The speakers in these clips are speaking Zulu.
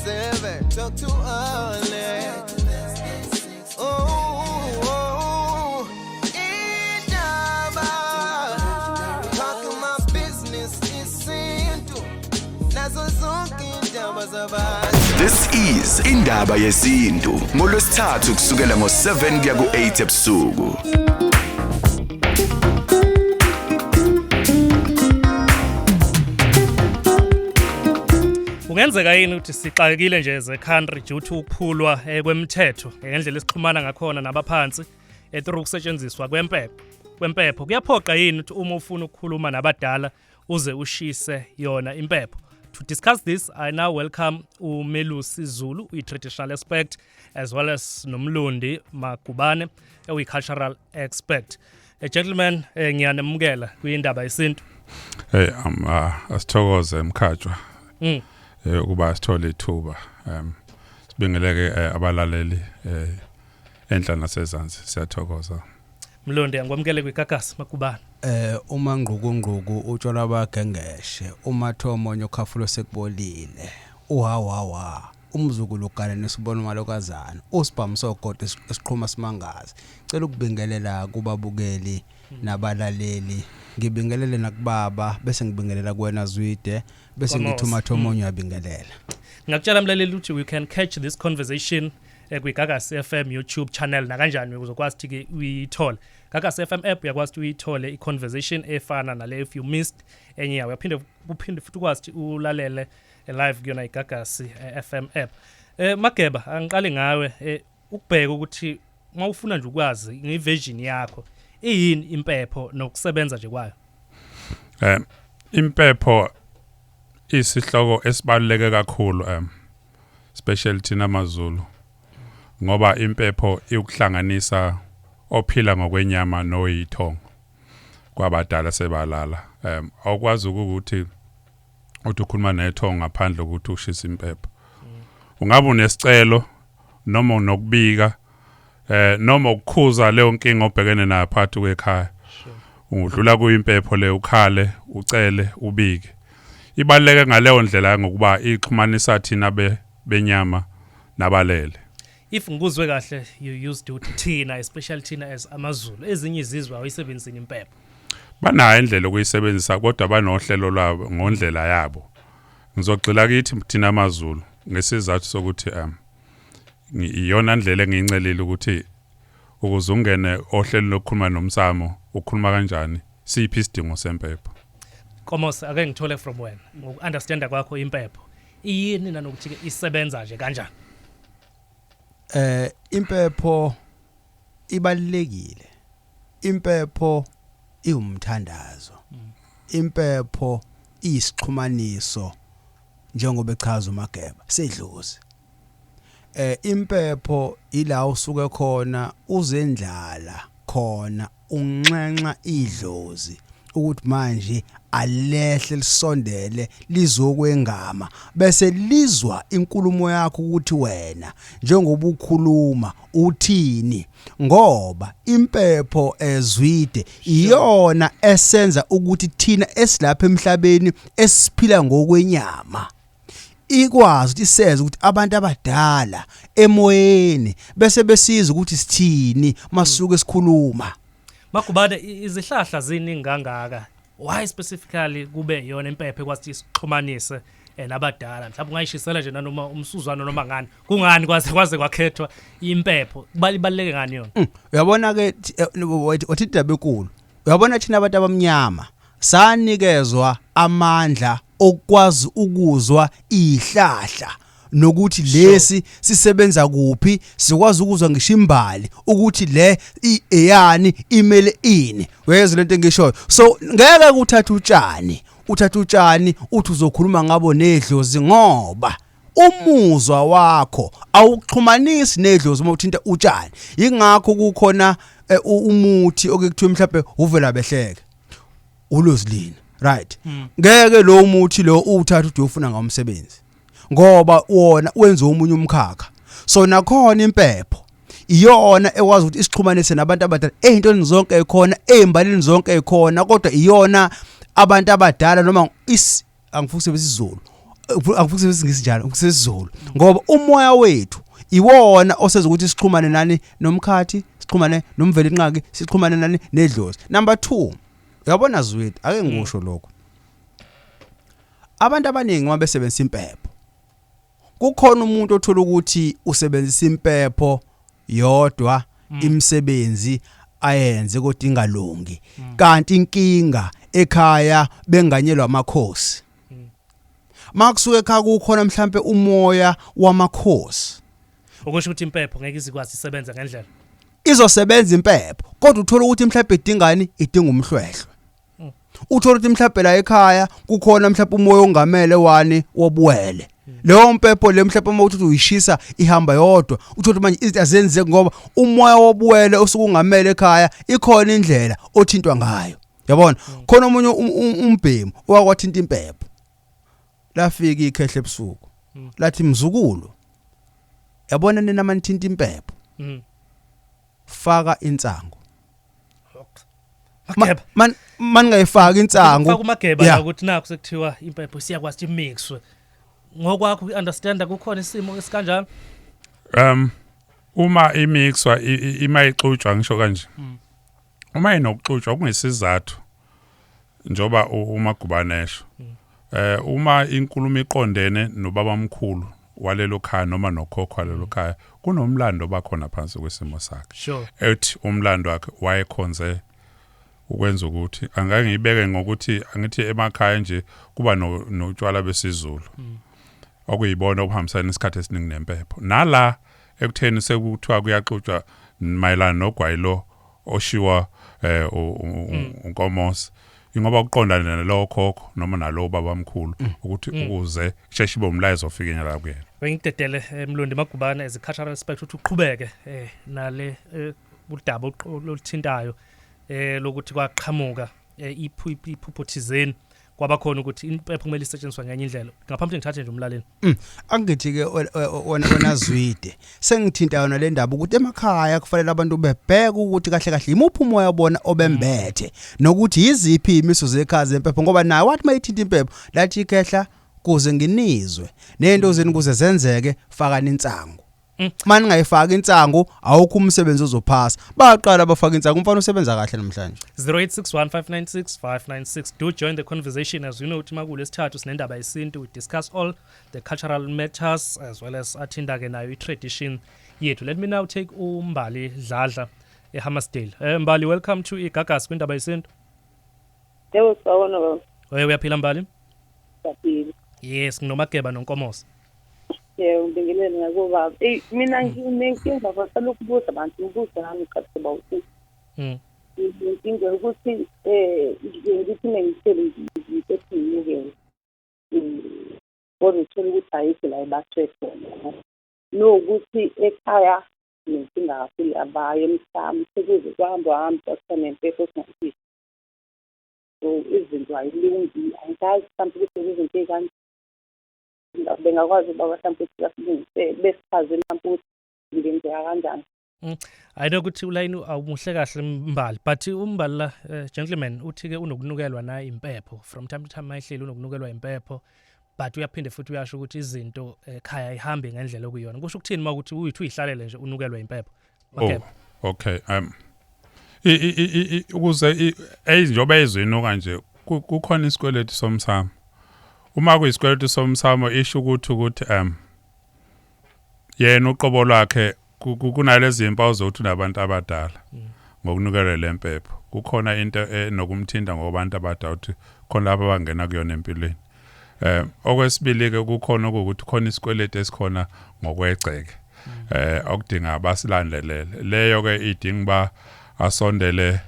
7, talk too early. Oh, oh, indaba. Talking my business isintu. Nazo zonke indaba zabantu. This is Indaba Yesintu ngolwesithathu kusukela ngo7 kuya ku8 ebusuku. Kungenzeka yini ukuthi sixakekile nje as a country due to ukuphulwa kwemithetho ngendlela esixhumana ngakhona nabaphansi through ukusetshenziswa kwempepho? Kuyaphoqa yini ukuthi uma ufuna ukukhuluma nabadala uze ushise yona impepho? To discuss this, I now welcome uMelusi Zulu, uyi-traditional expert, as well as noMlundi Magubane, oyi-cultural expert. Gentlemen, ngiyanemukela kuyindaba yesintu. Hey, asithokoze Mkhatshwa. Ukuba sithole ithuba. Sibingeleke abalaleli enhla nasezansi. Siyathokoza. Mlundi, ngikwamukele kwiGagasi, Magubane. Uma ngquku ngquku utshwala bagengeshe, uma thomonyo okhafulo sekubolile, uhawawa umzukulu ugane nesibona malokazana usibhamu sogodo esiqhuma simangazi. Cela ukubingelela kubabukeli nabalaleli, ngibingelele nakubaba, bese ngibingelela kuwena Zwide, bese ngithi umathomonyo uyabingelela. Ngiyakutshela mlaleli ukuthi we can catch this conversation kwiGagasi FM YouTube channel, nakanjani uzokwazi ukuthi ke uyithole. Gagasi FM app uyakwazi ukuthi uyithole i-conversation efana nale if you missed enye yawo. Uyaphinde uphinde futhi ukwazi ukuthi ulalele live kuyona iGagasi FM app. Mageba, angiqale ngawe, ukubheka ukuthi mawufuna nje ukwazi ngeversion yakho iyini impepho nokusebenza nje kwayo. Impepho isihloko esibaluleke kakhulu, especially thina amaZulu, ngoba impepho ikuhlanganisa ophila ngokwenyama noyithongo kwabadala sebalala. Awukwazi ukuthi uthi ukhuluma nethongo ngaphandle ukuthi ushise impepho. Ungabe unesicelo noma unokubika noma ukukhuza leyo nkinga obhekene nayo phakathi kwekhaya, udlula kuyimpepho le, ukhale, ucele, ubike. Ibaluleke ngaleyo ndlela ngokuba ixhumanisa thina benyama nabalele. If ngikuzwe kahle, you used to thina, especially thina as amaZulu, ezinye izizwe awuyisebenzini impepho. Banayo indlela yokuyisebenzisa, kodwa banohlelo lwabo ngondlela yabo. Ngizogxila kithi thina amaZulu ngesizathu sokuthi iyona ndlela engiyincelile ukuthi ukuze ungene ohlelo lokukhuluma nomsamo ukhuluma kanjani, siphi isidingo sempepho. Komos, ake ngithole from wena ngoku-understanda kwakho, impepho iyini nanokuthi ke isebenza nje kanjani? Impepho ibalulekile. Impepho iwumthandazo. Impepho isixhumaniso, njengoba echaza uMageba, sedlozi. Impepho ila usuke khona uzendlala khona, unxenxa idlozi ukuthi manje alehle lisondele lizokwengama, bese lizwa inkulumo yakho ukuthi wena njengoba ukhuluma uthini, ngoba impepho ezwide iyona esenza ukuthi thina esilapha emhlabeni esiphila ngokwenyama ikwazi ukuthi iseze ukuthi abantu abadala emoyeni bese besiza ukuthi sithini masuke sikhuluma. Magubane, izihlahla ziningi kangaka, why specifically kube iyona impepho ekwazi ukuthi isixhumanise nabadala? Mhlawumbe ungayishisela nje nanoma umsuzwana noma ngani, kungani kwaze kwakhethwa impepho? Ibaluleke ngani yona? Uyabona ke, wathi indaba enkulu, uyabona thina abantu abamnyama sanikezwa amandla okwazi ukuzwa ihlahla nokuthi lesi sisebenza kuphi, sikwazi ukuzwa ngisho imbali ukuthi le eyani, imele ini. Uyezwa lento engishoyo? So ngeke uthathe utshani, uthathe utshani uthi uzokhuluma ngabo nedlozi, ngoba umuzwa wakho awuxhumanisi nedlozi uma uthinta utshani. Ingakho kukhona umuthi oke kuthiwa mhlawumbe uvela behleke ulozilina, right? Ngeke lo muthi lo uwuthatha uthi uyofuna ngomsebenzi, ngoba wona wenza omunye umkhakha. So nakhona impepho iyona ekwazi ukuthi isixhumanise nabantu abadala ey'ntweni zonke ekhona, ey'mbalini zonke ekhona, kodwa iyona abantu abadala noma is angifuni ukusebenzisa isiZulu. Akufuthi isingisi njalo, kusesiZulu, ngoba umoya wethu iwona oseza ukuthi sixhumane nani nomkhathi, sixhumane nomvelinqaki, sixhumane nani nedlozi. Number 2, uyabona Zwide, ake ngikusho lokho, abantu abaningi uma besebenzisa impepho, kukhona umuntu othola ukuthi usebenzisa impepho yodwa, imisebenzi ayenze kodwa ingalungi, kanti inkinga ekhaya benganyelwa amakhosi. Makusuke ekhaya kukhona mhlambe umoya wamakhosi. Okusho ukuthi impepho ngeke izikwazi isebenza ngendlela. Izosebenza impepho, kodwa uthola ukuthi mhlambe idingani, idinga umhlwehlwe. Uthola ukuthi mhlambe la ekhaya kukhona mhlambe umoya ongamele wani wobuwele. Leyo mpepho le mhlambe uma uthi uyishisa ihamba yodwa, uthola ukuthi manje izinto azenzeki ngoba umoya wobuwele osuke ungamele ekhaya ikhona indlela othintwa ngayo. Yabona, khona omunye umbhemu owakwathinta impepho, lafika ikhehle ebusuku, lathi, "Mzukulu, yabona nina manithinta impepho, faka insango." Mageba. Man maningayifaki insango. Faka uMageba la ukuthi nakho sekuthiwa impepho siyakwazi ukuthi imixwe. Ngokwakho uunderstand kukhona isimo esikanjalo? Uma imixwa, ima ixutshwa, ngisho kanje, uma inokuxutshwa kungesizathu njoba uMagubane esho, uma inkulumo iqondene nobaba mkhulu walelo khaya noma nokhokho walelo khaya, kunomlando bakhona phansi kwesimo sakhe, ethi umlando wakhe wayekhonze ukwenza ukuthi angeke ngiyibeke ngokuthi angithi emakhaya nje kuba notshwala besiZulu okuyibona obuhambisana isikhathi esiningi nempepho, nala ekutheni sekuthiwa kuyaxutshwa mayelana nogwayi lo oshiwa uNkomosi, ingoba kuqondana nalowo khokho noma nalowo babamkhulu ukuthi ukuze kusheshe ibe umlayezo ofike la kuyena. Bengidedele Mlondi Magubane as a cultural expert ukuthi uqhubeke nale udaba oluthintayo lokuthi kwaqhamuka iphupho thizeni, kwaba khona ukuthi impepho kumele isetshenziswe ngenye indlela. Ngaphambi ukuthi ngithathe nje umlaleli. Angithi ke wena Zwide, sengithinta yona le ndaba ukuthi emakhaya kufanele abantu bebheke ukuthi kahle kahle imuphi umoya bona obembethe, nokuthi yiziphi imiso zekhaya zempepho, ngoba naye wathi mayithinta impepho lathi ikhehla, "Kuze nginizwe nento zenu kuze zenzeke, fakani insango. Mani ngayifaka insango, awukho umsebenzi ozophasa." Baqala bafaka insango, umfana usebenza kahle namhlanje. 0861596596, do join the conversation. As you know ukuthi makule sithathu sinendaba yesintu, we discuss all the cultural matters as well as athinta ke nayo i-tradition yethu. Let me now take uMbali Dladla eHammersdale. Mbali, welcome to Igagasi kwindaba yesintu. Yebo, sawubona baba. Oye, uyaphila Mbali? Siyaphila. Yes, nginoMageba noNkomosi. Yebo, ngibingelele ngakubaba. Eyi, mina nginenkinga baba, sala ukubuza abantu, umbuzo nami kade bawuthi. Inkinga yokuthi ngithi mengithele ngithi nginikele. Kodwa uthole ukuthi ayikho la ebathwe khona. Nokuthi ekhaya nenkinga kakhulu, abaye emsamo, sekuze kuhamba hamba kwathiwa nempepho singayifiki. So izinto ayilungi, angikazi mhlawumbe ukuthi izinto ey'kanje bengakwazi ubaba mhlawumbe ukuthi basilungise, besichaze mhlawumbe ukuthi kungenzeka kanjani. I know ukuthi ulayini awumuhle kahle Mbali, but uMbali la, gentleman, uthi ke unokunukelwa na impepho from time to time, mayihleli unokunukelwa impepho, but uyaphinde futhi uyasho ukuthi izinto ekhaya ihambe ngendlela okuyona. Kusho ukuthini uma ukuthi uyithi uyihlalele nje unukelwa impepho? Oh, Mageba. okay. Ukuze njengoba ezinuka nje, kukhona isikweletu somsamo. Uma kuyisikweletu somsamo, isho ukuthi yena uqobo lwakhe kunalezi impawu zokuthi unabantu abadala ngokunukelwa lempepho. Kukhona into enokumthinta ngobantu abadala, ukuthi khona lapho abangena kuyona empilweni. Okwesibili ke, kukhona ukuthi khona isikweletu esikhona ngokwegceke okudinga basilandelele. Leyo ke idinga ba asondele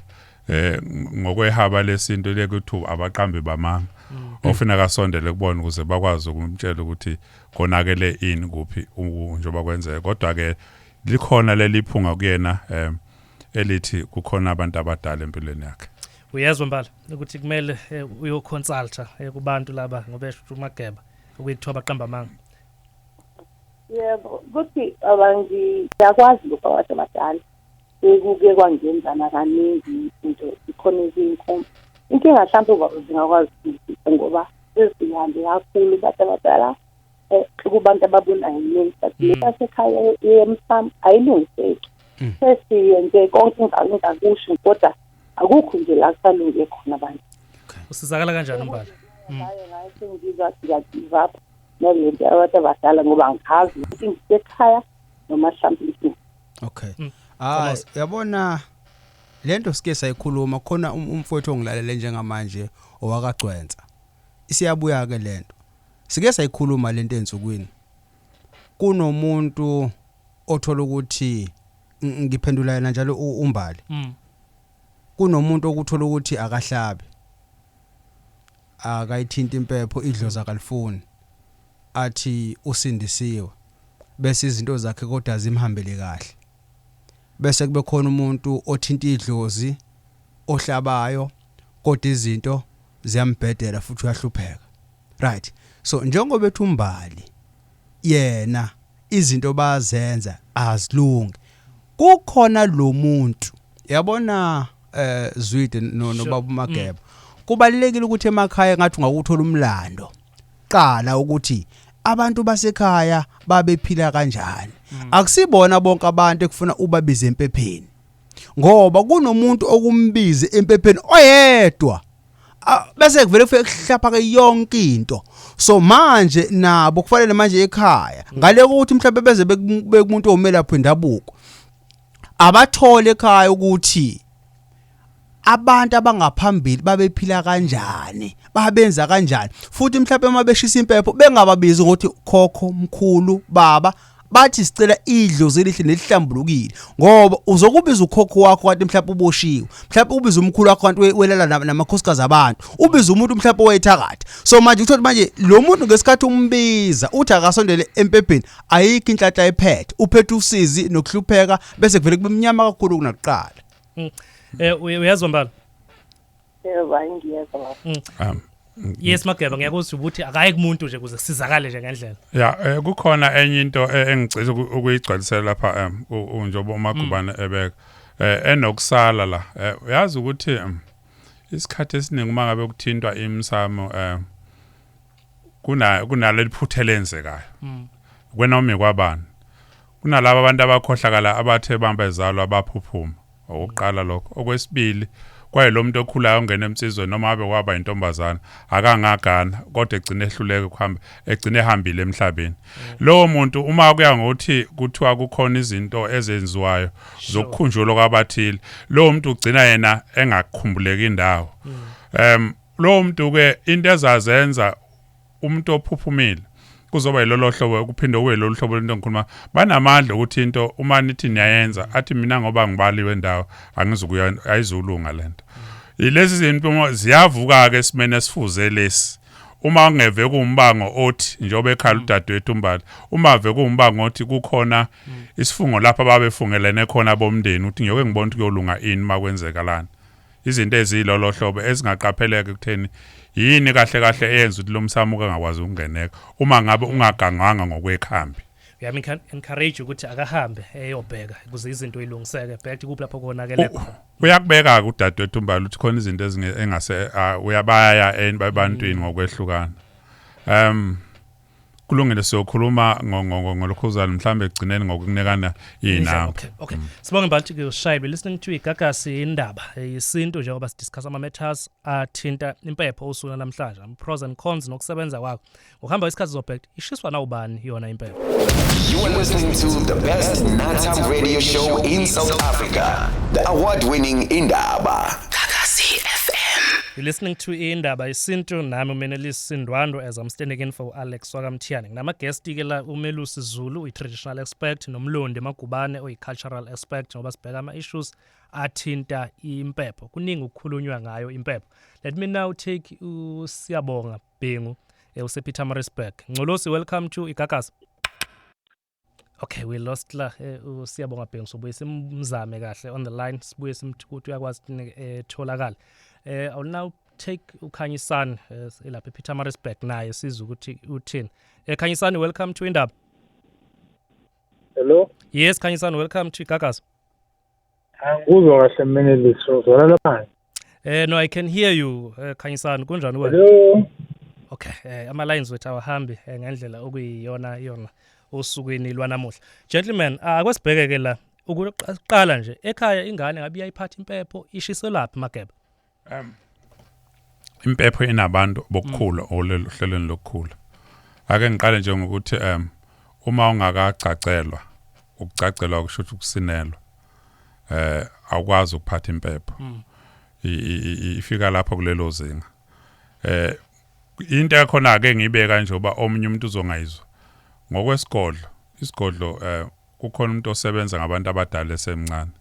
ngokwehaba lesintu lekuthi abaqambi bamanga ofuna kasondele kubona ukuze bakwazi ukumtshela ukuthi konakele ini kuphi njengoba kwenzeka. Kodwa ke likhona leli phunga kuyena elithi kukhona abantu abadala empilweni yakhe. Uyezwa Mbali ukuthi kumele uyoconsulta kubantu laba, ngoba esho ukuthi uMageba okuyithiwa baqamba amanga. Yebo, ukuthi ngiyakwazi lokho abantu abadala. Sekuke kwangenzana kaningi into ikhona eziyinkomba. Inkinga mhlawumbe ubaba zingakwazi ukulungisa ngoba Sesihambe kakhulu bantu abadala kubantu ababonayo yini, but leyasekhaya yemsamo ayilungiseki. Sesiyenze konke engingakusho, kodwa akukho nje la kusalunge khona abantu. Usizakala kanjani uMbali? Ngaye ngaye sengizwa ngiya-give up nalento abantu abadala, ngoba angazi ukuthi ngisekhaya noma mhlawumbe. Okay. Hayi, yabona lento sike sayikhuluma khona, umfowethu ongilalele njengamanje owakagcwensa. Isiyabuya ke lento. Sike sayikhuluma lento ensukwini. Kunomuntu othola ukuthi ngiphendula yena njalo uMbali. Kunomuntu okuthola ukuthi akahlabi. Akayithinta impepho, idlozi akalifuni. Athi usindisiwe. Bese izinto zakhe kodwa zimhambele kahle. Bese kube khona umuntu othinta idlozi, ohlabayo, kodwa izinto ziyambhedela futhi uyahlupheka. Right, so njengoba ethi uMbali yena izinto bazenza azilungi, kukhona lo muntu, yabona, Zwide no nobaba uMageba, kubalekile ukuthi emakhaya ngathi ungakuthola umlando qala ukuthi abantu basekhaya babephila kanjani. Akusibona bonke abantu ekufuna ubabize empepheni, ngoba kunomuntu okumbize empepheni oyedwa, bese kuvele kufike kuhlapha ke yonke into. So manje nabo kufanele manje ekhaya ngale kokuthi mhlawumbe beze bekumuntu omelaphi wendabuko, abathole ekhaya ukuthi abantu abangaphambili babephila kanjani, babenza kanjani, futhi mhlawumbe uma beshisa impepho bengababizi ngokuthi khokho, mkhulu, baba, bathi sicela idlozi elihle nelihlambulukile, ngoba uzokubiza ukhokho wakho kanti mhlawumbe uboshiwe, mhlawumbe ubiza umkhulu wakho kanti welala namakhosikazi abantu, ubiza umuntu mhlawumbe owayethakatha. So manje uthola manje lo muntu ngesikhathi umbiza uthi akasondele empepheni, ayikho inhlanhla ephethe, uphethe usizi nokuhlupheka, bese kuvele kube mnyama kakhulu kunakuqala. Uyezwa Mbali? Yebo, hayi, ngiyezwa baba. Yes Mageba, ngiyakuzwa ukuthi akayi kumuntu nje kuze kusizakale nje ngendlela. Ya, kukhona enye into engicela ukuyigcwalisela lapha, njengoba uMagubane ebeka enokusala la. Uyazi ukuthi isikhathi esiningi uma ngabe kuthintwa imsamo kunaleli phutha elenzekayo kwenoma kwabani, kunalabo abantu abakhohlakala abathe bamba ezalwa baphuphuma. Okokuqala lokho. Okwesibili, kwaye lo muntu okhulayo ongena emsizweni, noma abe waba intombazana, akangagana kodwa egcine ehluleka ukuhamba, egcine ehambile emhlabeni, lowo muntu uma kuya ngokuthi kuthiwa kukhona izinto ezenziwayo zokukhunjulwa kwabathile, lowo muntu ugcina yena engakhumbuleki indawo. Lowo muntu ke into ezazenza umuntu ophuphumile kuzoba yilolo hlobo, kuphinde kube yilolu hlobo lento ngikhuluma, banamandla ukuthi into uma nithi niyayenza, athi mina ngoba ngibaliwe indawo angizukuya, ayizulunga lento. Ilezi zinto ziyavuka ke esimene esifuze lesi uma ungeve kuwumbango othi njengoba ekhala udadewethu uMbali, uma ve kuwumbango othi kukhona isifungo lapha babefungelene khona bomndeni ukuthi ngiyoke ngibone ukuthi kuyolunga ini makwenzekalani, izinto ezilolo hlobo ezingaqapheleka ekutheni yini kahle kahle eyenza ukuthi lo msamo ungakwazi ukungeneka uma ngabe ungagangwanga ngokwekhambi. Uyami encourage ukuthi akahambe eyobheka ukuze izinto ilungiseke, bheka kuphi lapho konakele khona. Uyakubeka-ke udadewethu uMbali ukuthi khona izinto engase uyabaya ebantwini ngokwehlukana. Kulungile, siyokhuluma ngolokhuzana mhlambe egcineni ngokunikana iy'namba. Okay. Sibonge Mbali ke. Listening to Igagasi, Indaba Yesintu, njengoba sidiscuss ama matters athinta impepho usuku namhlanje, ama pros and cons nokusebenza kwakho. Ukuhamba isikhathi zobheka ishiswa na ubani yona impepho. You are listening to the best nighttime radio show in South Africa, the award winning Indaba. Gagasi FM. You're listening to Indaba Yesintu nami uMenelisi Ndwandwe as I'm standing in for Alex Wakamthiyane. Nginama guest ke la, uMelusi Zulu, uyi-traditional expert, noMlondi Magubane, oyi-cultural expert, ngoba sibheka ama issues athinta impepho. Kuningi ukukhulunywa ngayo impepho. Let me now take uSiyabonga Bhengu usePietermaritzburg. Ngcolosi, welcome to Igagasi. Okay, we lost la uSiyabonga Bhengu, sobuye simzame kahle on the line, sibuye simthi ukuthi uyakwazi ukuthi etholakala. I will now take uKhanyisani elapha ePietermaritzburg naye sizwe ukuthi uthini. Khanyisani, welcome to Indaba. Hello. Yes Khanyisani, welcome to Igagasi. Angikuzwa kahle Menelisi, uzwakala phansi. No, I can hear you, Khanyisani, kunjani wena? Hello. Okay, ama lines wethu awahambi ngendlela okuyiyona yona osukwini lwanamuhla. Gentlemen, akwesibheke ke la ukuqala nje ekhaya ingane ngabe iyayiphatha impepho, ishiselaphi Mageba? Impepho inabantu bokukhula ohlelweni lokukhula. Ake ngiqale nje ngokuthi uma ungakacacelwa, ukucacelwa kusho ukuthi ukusinelwa, awukwazi ukuphatha impepho. Ifika lapho kulelo zinga. Into yakhona ke ngibeka nje uba omunye umuntu uzongayizwa. Ngokwesigodlo, isigodlo kukhona umuntu osebenza ngabantu abadala esemncane.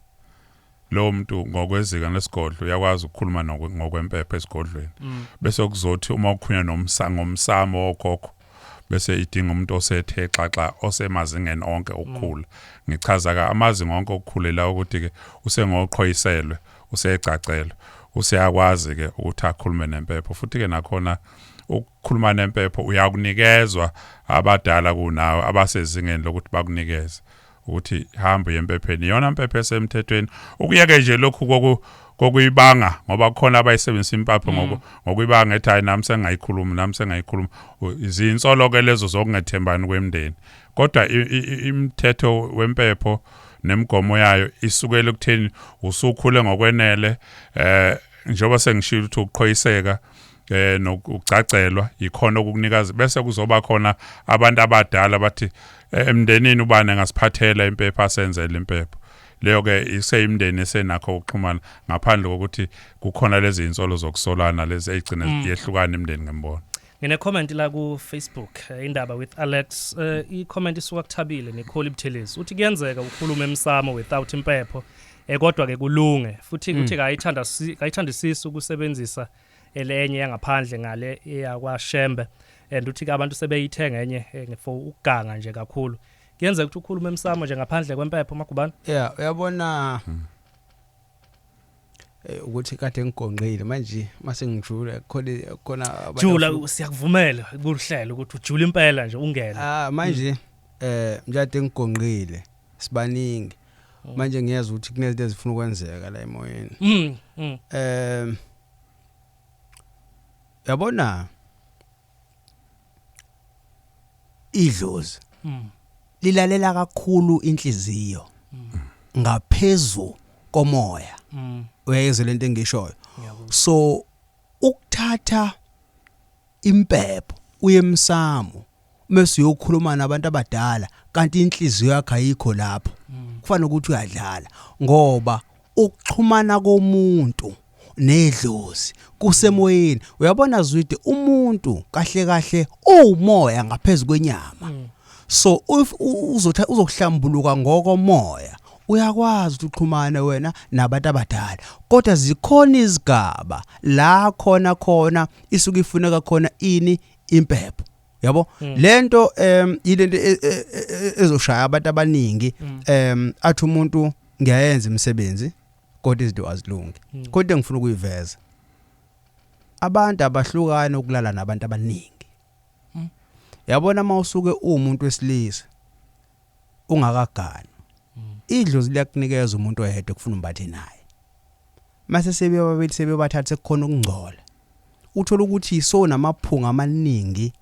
Lo muntu ngokwezika lesigodlo uyakwazi ukukhuluma ngokwempepho esigodlweni. Bese kuzothi uma ukhunya ngomsamo wokhokho, bese idinga umuntu osethe xaxa, osemazingeni onke okukhula. Ngichaza ka amazinga onke okukhulela ukuthi ke usengoqhoyiselwe, usecacelwe, useyakwazi ke ukuthi akhulume nempepho. Futhi ke nakhona ukukhuluma nempepho uyakunikezwa abadala kunawe abasezingeni lokuthi bakunikeze ukuthi hamba yempepheni, iyona impepho esemthethweni. Ukuyeke nje lokhu kokuyibanga, ngoba kukhona abayisebenzisa impapho ngokuyibanga ethi hayi nami sengayikhuluma, nami sengayikhuluma. Izinsolo ke lezo zokungethembani kwemndeni. Kodwa imithetho wempepho nemigomo yayo isukela ekutheni usukhule ngokwenele, njengoba sengishilo ukuthi ukuqhoyiseka nokucacelwa ikhona okukunikaza. Bese kuzoba khona abantu abadala bathi emndenini ubani angasiphathela impepho, asenzele impepho. Leyo ke iseyimndeni esenakho ukuxhumana, ngaphandle kokuthi kukhona lezi insolo zokusolana lezi ezigcina yehlukana imndeni ngembono. Ngine comment la ku Facebook, Indaba with Alex. I comment isuka kuthabile Nicole Buthelezi, uthi kuyenzeka ukhulume emsamo without impepho, kodwa ke kulunge futhi ukuthi kayithanda kayithandisisi ukusebenzisa elenye yangaphandle ngale eyakwaShembe, and uthi ke abantu sebeyithenga enye for ukuganga nje kakhulu. Kuyenzeka ukuthi ukhulume emsamo nje ngaphandle kwempepho, Magubane? Yeah, uyabona ukuthi kade ngigonqile, manje mase ngijula khona khona abantu Jula, siyakuvumela kuhlelo ukuthi ujule impela nje ungene. Ah, manje njade ngigonqile, sibaningi manje, ngiyeza ukuthi kunezinto ezifuna ukwenzeka la emoyeni. Yabona idlozi lilalela kakhulu inhliziyo ngaphezulu komoya. Uyayizwa lento engishoyo? So ukuthatha impepho uye emsamo mase uyokhuluma nabantu abadala kanti inhliziyo yakho ayikho lapho, kufana ukuthi uyadlala, ngoba ukuxhumana komuntu nedlozi kusemoyeni. Uyabona Zwide, umuntu kahle kahle uwumoya ngaphezulu kwenyama. So if uzotha uzokuhlambuluka ngokomoya, uyakwazi ukuthi uxhumane wena nabantu abadala, kodwa zikhona izigaba la khona khona isuke ifuneka khona ini, impepho, yabo. Lento yilento ezoshaya abantu abaningi. Athi umuntu ngiyayenza imisebenzi kodwa izinto azilungi. Kodwa engifuna ukuyiveza, abantu abahlukana ukulala nabantu abaningi. Yabona, mawusuke umuntu wesilisa ungakagani, idlozi liyakunikeza umuntu oyedwa kufuna umbathe naye. Mase sebebabili, sebebathatha, sekukhona ukungcola, uthola ukuthi so namaphunga amaningi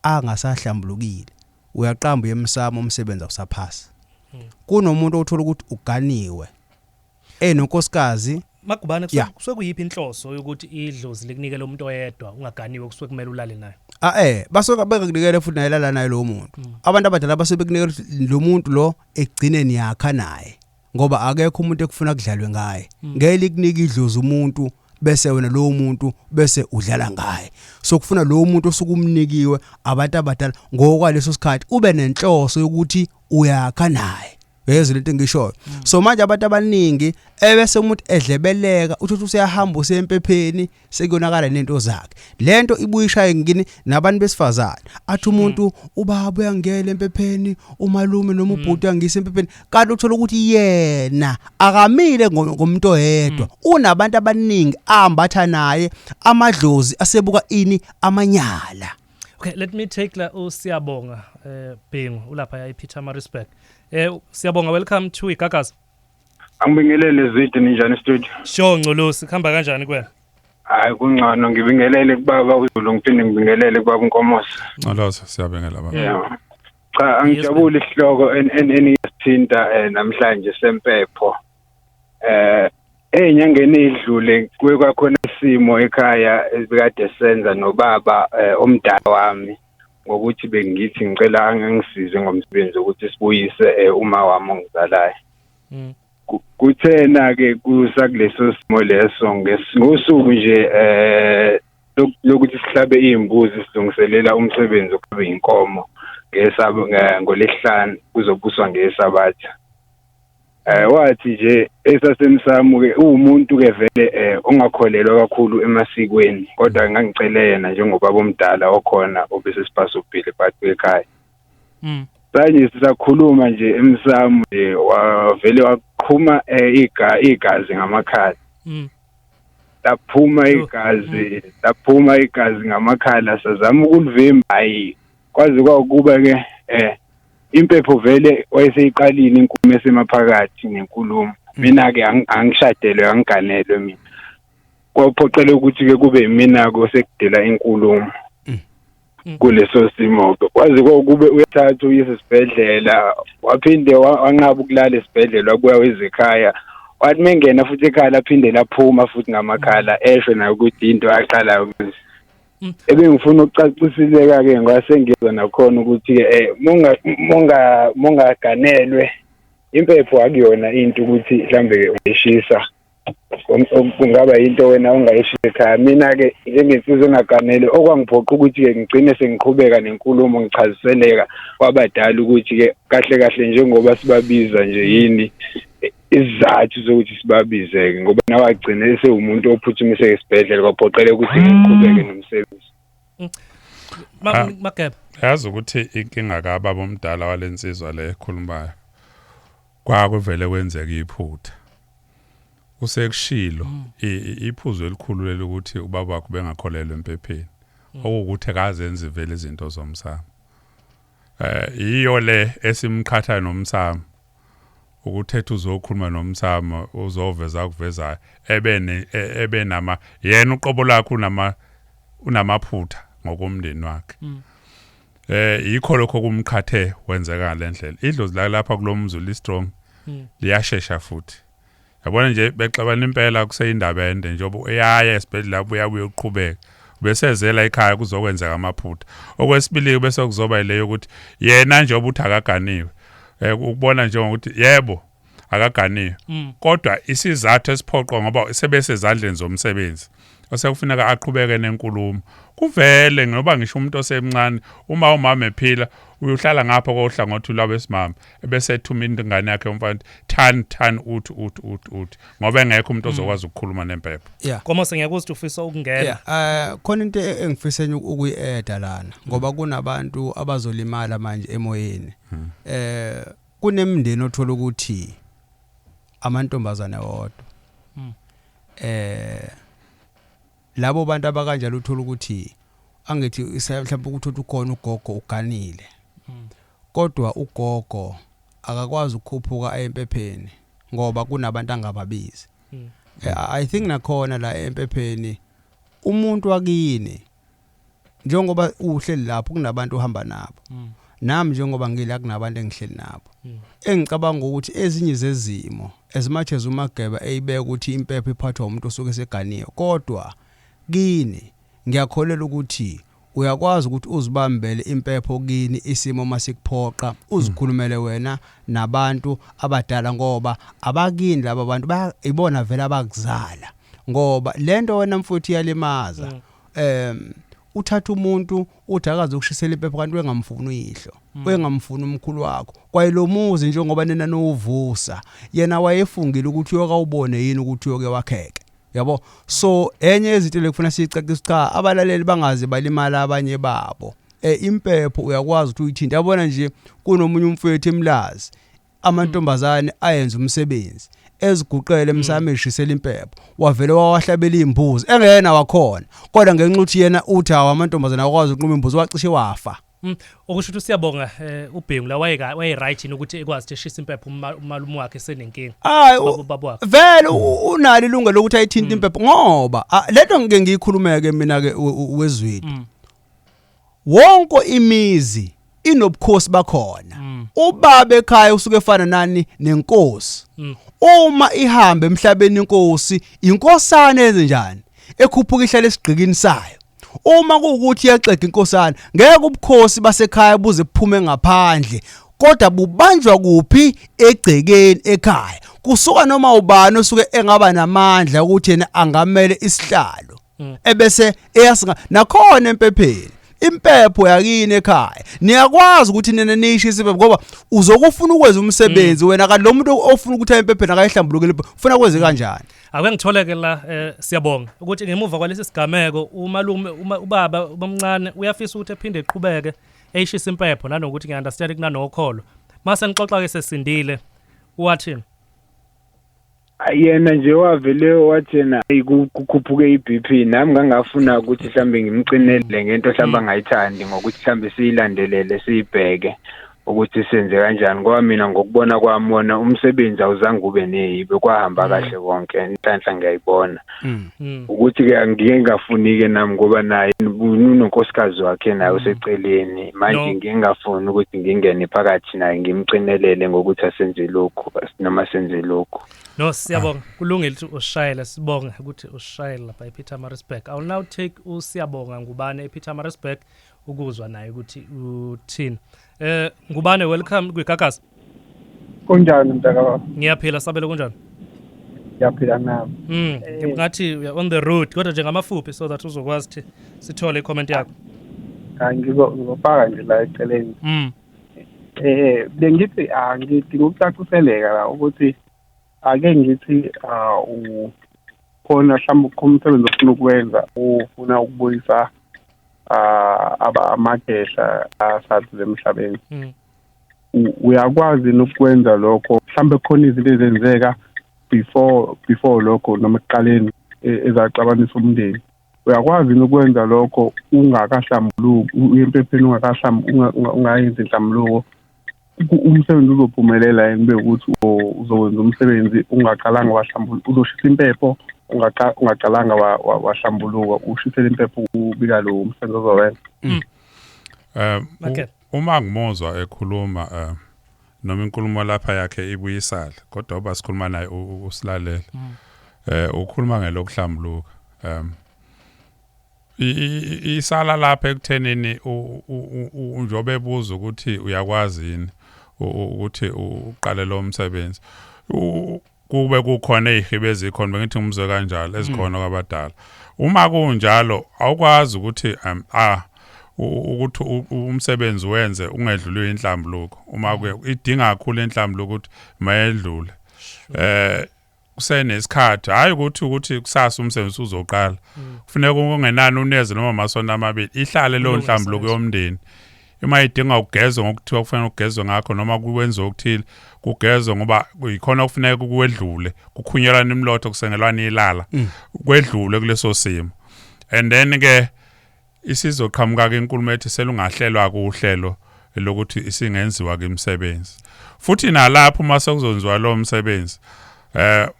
angasahlambulukile. Uyaqamba uyemsamo, umsebenzi awusaphasi. Kunomuntu othola ukuthi uganiwe enonkosikazi. Magubane, kusuke kuyiphi inhloso yokuthi idlozi likunikele umuntu oyedwa ungaganiwe, kusuke kumele ulale naye? Ah, basuka bekakunikele futhi naye lala naye lo muntu. Abantu abadala basuke bekunikela ukuthi lo muntu lo ekugcineni yakha naye, ngoba akekho umuntu ekufuna kudlalwe ngaye. Ngeke likunika idlozi umuntu bese wena lowo muntu bese udlala ngaye. So kufuna lowo muntu osuke umnikiwe abantu abadala ngokwaleso sikhathi ube nenhloso yokuthi uyakha naye. Uyezwa lento engishoyo? So manje abantu abaningi ebese umuntu edlebeleka, uthi useyahamba usemphepheni, sekuyonakala nento zakhe. Lento ibuyishaye ngini nabantu besifazane. Athi umuntu ubaba uyangena empepheni, umalume noma ubhuti uyangisa empepheni, kanti uthola ukuthi yena akamile ngomuntu oyedwa, unabantu abaningi ambatha naye. Amadlozi asebuka ini, amanyala. Okay, let me take la uSiyabonga Bhengu ulapha ya ePietermaritzburg. Siyabonga, welcome to Igagasi. Angibingelele Zwide, ninjani studio? Sure Ngcolosi, kuhamba kanjani kuwena? Hayi, kungcono. Ngibingelele kubaba uZulu, ngiphinde ngibingelele kubaba uNkomose. Ngcoloza, siyabengela baba. Yeah. Cha, angijabuli isihloko eniyasithinta namhlanje sempepho. Enyangeni edlule kuye kwakhona isimo ekhaya ebikade senza nobaba omdala wami, ngokuthi bengithi ngicela angisize ngomsebenzi ukuthi sibuyise uma wami ongizalayo. Kuthena ke kusakuleso simo leso, ngosuku nje lokuthi sihlabe izimbuzi silungiselela umsebenzi wokuba inkomo ngesabo ngolesihlanu, kuzobuswa ngesabatha. Wathi nje esasemsamo ke, uwumuntu ke vele ongakholelwa kakhulu emasikweni, kodwa ngangicele yena njengobaba omdala okhona obese sibhasobhile phakathi ekhaya. Sanje sisakhuluma nje emsamo nje, wavele waqhuma igazi ngamakhala. Laphuma igazi, laphuma igazi ngamakhala, sazama ukulivimba, hayi, kwaze kwakuba ke impepho vele wayeseyiqalile inkulumo esemaphakathi nenkulumo. Mina ke angishadelwe, angiganelwe mina, kwaphoqela ukuthi ke kube mina ke sekudela inkulumo kuleso simo ke. Kwaze kwakube uyathatha uyise esibhedlela, waphinde wanqaba ukulala esibhedlela, wabuya wezekhaya, wathi mengena futhi ekhaya laphinde laphuma futhi ngamakhala, esho naye ukuthi into aqalayo manje. Ebengifuna ukucacisileka ke ngase ngiyezwa nakhona ukuthi ke monga mongaganelwe impepho akuyona into ukuthi mhlambe ke uyishisa, kungaba into wena ongayishisa ekhaya. Mina ke njengensizwa engaganele, okwangiphoqa ukuthi ke ngigcine sengiqhubeka nenkulumo, ngichaziseleka kwabadala ukuthi ke kahle kahle njengoba sibabiza nje, yini isizathu sokuthi sibabizeke, ngoba nawe agcine esewumuntu ophuthumise esibhedlela, kwaphoqeleka ukuthi ngiqhubeke nomsebenzi. Mageba. Yazi ukuthi inkinga kababa omdala walensizwa le ekhulumayo, kwakuvele kwenzeka iphutha. Usekushilo iphuzo elikhulu lelokuthi ubaba wakho bengakholelwa empepheni, okuwukuthi akazenzi vele izinto zomsamo. Iyo le esimqhatha nomsamo, ukuthetha uzokhuluma nomsamo, uzoveza akuvezayo, ebene ebenama yena uqobo lakhe unamaphutha ngokomndeni wakhe. Yikho lokho kumqhathe wenzeka ngalendlela. Idlozi la lapha kulomzi li strong, liyashesha futhi. Yabona nje bexabana impela, kuseyindaba ende njengoba uyaya esibhedlela, buya buye uqhubeka, besezela ekhaya kuzokwenzeka amaphutha. Okwesibili bese kuzoba leyo ukuthi yena njengoba uthi akaganiwe, ukubona njengokuthi yebo akaganiwe, kodwa isizathu esiphoqwa ngoba sebesezandleni zomsebenzi, osekufuneka aqhubeke nenkulumo. Kuvele ngoba ngisho umuntu osemncane, uma umama ephila, uyohlala ngapha kohlangothi lwabesimama, ebese ethuma ingane yakhe umfana, tan tan, uthi uthi uthi uthi, ngoba engekho umuntu ozokwazi ukukhuluma nempepho. Nkomose, ngiyakuzwa ukuthi ufisa ukungena. Yeah, khona into engifisa ukuyi-adda lana, ngoba kunabantu abazolimala manje emoyeni. Kunemindeni othola ukuthi amantombazane wodwa. Labo bantu abakanjalo uthola ukuthi angithi mhlawumbe ukuthi ukhona ugogo uganile. Kodwa ugogo akakwazi ukukhuphuka empepheni ngoba kunabantu angababizi. I think nakhona la empepheni umuntu wakini, njengoba uhleli lapho kunabantu ohamba nabo, nami njengoba ngila kunabantu engihleli nabo, engicabanga ukuthi ezinye zezimo, as much as uMageba eyibeka ukuthi impepho iphathwa umuntu osuke eseganiwe, kodwa kini ngiyakholelwa ukuthi uyakwazi ukuthi uzibambele impepho kini, isimo masikuphoqa uzikhulumele wena nabantu abadala, ngoba abakini laba bantu ibona vele abakuzala, ngoba lento wena mfuthu iyalimaza. Uthatha umuntu uthi akaze ukushisela impepho, kanti wengamfuni uyihlo, wengamfuni umkhulu wakho, kwaye lo muzi njengoba nina nowuvusa, yena wayefungile ukuthi uyokawubone yini ukuthi uyoke wakheke, yabo. So enye yezinto lekufuna siyicacise, cha, abalaleli bangaze balimala abanye babo. Impepho uyakwazi ukuthi uyithinte. Yabona nje kunomunye umfowethu emlazi, amantombazane ayenza umsebenzi, eziguqele emsamo eshisela impepho, wavele wawahlabela imbuzi engena wakhona, kodwa ngenxa ukuthi yena uthi awu, amantombazane akwazi ukunquma imbuzi, wacishe wafa. Okusho ukuthi siyabonga uBhengu la waye right yini ukuthi ekwazi ukuthi eshisa impepho umalume wakhe senenkinga. Hayi, Ubaba wakhe. Vele unalo ilungelo lokuthi ayithinte impepho, ngoba lento ngike ngiyikhulumeke mina ke wezwidi. Wonke imizi inobukhosi bakhona. Ubaba ekhaya usuke efana nani nenkosi. Uma ihamba emhlabeni inkosi, inkosana ezenjani ekhuphuka ihlale esigqikini sayo. Uma kuwukuthi iyaxega inkosana, ngeke ubukhosi basekhaya buze buphume ngaphandle, kodwa bubanjwa kuphi? Egcekeni ekhaya. Kusuka noma ubani osuke engaba namandla ukuthi yena angamele isihlalo, ebese eyasinga nakhona empepheni. Impepho yakini ekhaya niyakwazi ukuthi nina niyishise impepho, ngoba uzokufuna ukwenza umsebenzi wena, kanti lo muntu ofuna ukuthi aye empepheni akayihlambulukile impepho, ufuna kwenze kanjani? Ake ngitholeke la, siyabonga ukuthi ngemuva kwalesi sigameko umalume, uma ubaba ubamncane uyafisa ukuthi ephinde eqhubeke eyishisa impepho, nanokuthi ngiunderstand kunanokholo. Mase nixoxa ke sesindile, wathini? Yena nje wavele wathi yena, "Ayi, kukhuphuke i-BP." Nami ngangafuna ukuthi mhlambe ngimcinele ngento mhlambe angayithandi, ngokuthi mhlambe siyilandelele, siyibheke ukuthi senze kanjani, ngoba mina ngokubona kwami wona umsebenzi awuzange ube neyibe, kwahamba kahle konke, inhlanhla ngiyayibona. Ukuthi-ke angike ngingafuni-ke nami, ngoba naye unonkosikazi wakhe naye useceleni manje. No. Ngike ngingafuni ukuthi ngingene phakathi naye, ngimcinelele ngokuthi asenze lokhu noma senze lokhu. No, siyabonga, kulungile ukuthi usishayele, sibonge ukuthi usishayele lapha ePietermaritzburg. I will now take uSiyabonga Ngubane ePietermaritzburg ukuzwa naye ukuthi uthini. Ngubane, welcome kwiGagasi. Kunjani, mntakababa? Ngiyaphila, Sabelo, kunjani? Ngiyaphila nami. Ngathi we are on the road, kodwa nje ngamafuphi so that uzokwazi ukuthi sithole i-comment yakho. Hayi, ngizofaka nje la eceleni. Bengithi ngidinga ukucaciseleka la ukuthi ake ngithi khona mhlawumbe ukhona umsebenzi ofuna ukwenza, ufuna ukubuyisa aba amakhehla asadlule emhlabeni. Uyakwazi yini ukwenza lokho? Mhlawumbe khona izinto ezenzeka before lokho noma ekuqaleni ezaxabanisa umndeni. Uyakwazi yini ukwenza lokho ungakahlambuluki, uye empepheni ungayenzi inhlambuluko? Umsebenzi uzophumelela yini bekuthi uzowenza umsebenzi ungaqalanga wahlambuluka, uzoshisa impepho ungaqalanga wahlambuluka, ushisele impepho ubika lo umsebenzi ozowenza? Okay. Uma ngimuzwa ekhuluma, noma inkulumo lapha yakhe ibuyisala, kodwa uba sikhuluma naye usilalela, ukhuluma ngelokuhlambuluka, isala lapha ekuthenini njobe ebuza ukuthi uyakwazi yini ukuthi uqale lo msebenzi, kube kukhona ezihibe ezikhona, bengithi ngimzwe kanjalo, ezikhona kwabadala. Uma kunjalo awukwazi ukuthi ukuthi umsebenzi wenze ungedluli inhlambuluko. Uma kuye idinga kakhulu inhlambuluko ukuthi mayedlule kusenesikhathi, hayi ukuthi kusasa umsebenzi uzoqala. Kufuneka ungenani uneze noma amasonto 2 ihlale leyo Kulungisa nhlambuluko leso. yomndeni. Uma idinga ukugezwa ngokuthiwa kufanele ukugezwe ngakho noma kwenziwe okuthile, kugezwe, ngoba yikhona okufuneka kuwedlule, kukhunyelwana imilotho, kusengelwana ilala, kwedlule kuleso simo. And then ke isizoqhamuka ke inkulumo ethi selungahlelwa kuhlelo lokuthi isingenziwa ke imisebenzi. Futhi nalapho uma sekuzonziwa lo msebenzi,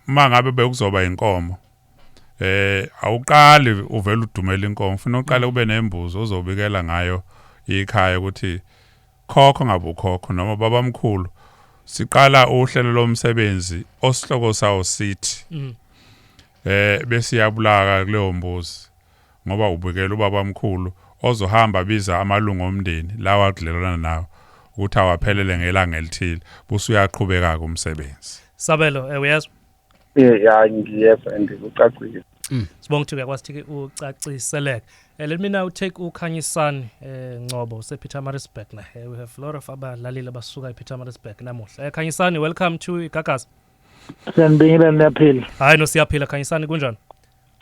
uma ngabe bekuzoba inkomo, awuqali uvela udumela inkomo, ufuna uqale ube nembuzo ozobikela ngayo ikhaya ukuthi khokho ngabe ukhokho noma babamkhulu, siqala uhlelo lomsebenzi osihloko sawo sithi, bese iyabulaka kuleyo mbuzi, ngoba ubikela ubabamkhulu ozohamba biza amalungu omndeni lawa akudlelana nawo ukuthi awaphelele ngelanga elithile, bese uyaqhubeka umsebenzi. Sabelo, uyezwa? Ya, ngiyezwa and ucacile. Sibonga ukuthi uyakwazi ukuthi ucaciseleke. Let me now take uKhanyisani Ngcobo usePietermaritzburg na. We have a lot of abalaleli abasuka ePietermaritzburg namuhla. Khanyisani, welcome to Igagasi. Siyanibingelela, niyaphila? Hayi no, siyaphila, Khanyisani, kunjani?